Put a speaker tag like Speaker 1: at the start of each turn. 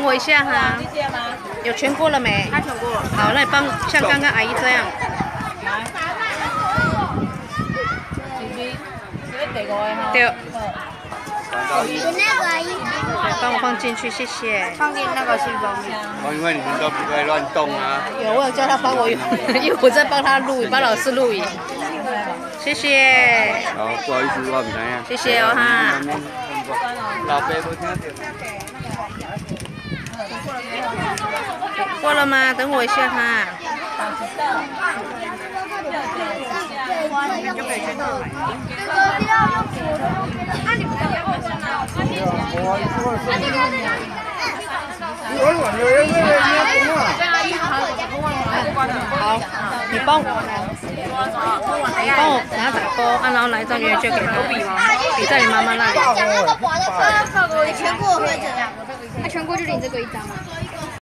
Speaker 1: 等我一下哈。有全過了沒？
Speaker 2: 他全過了。
Speaker 1: 好，那你幫像剛剛阿姨這樣。對。幫我放進去，謝謝。
Speaker 2: 放進那個信封裡。
Speaker 3: 哦，因為你們都不會亂動啊。
Speaker 1: 有，我有叫他幫我用，因為我在幫他錄影，幫老師錄影。謝謝。
Speaker 3: 好，不好意思，我唔知影。
Speaker 1: 謝謝哦哈。
Speaker 3: 老爸無聽到。
Speaker 1: 過了嗎？等我一下哈。好，你幫我，你幫我拿打勾，啊，然後拿一張圓券給他，筆在你媽媽那裡。
Speaker 4: 全過會怎樣？他全過就領這個一張嗎？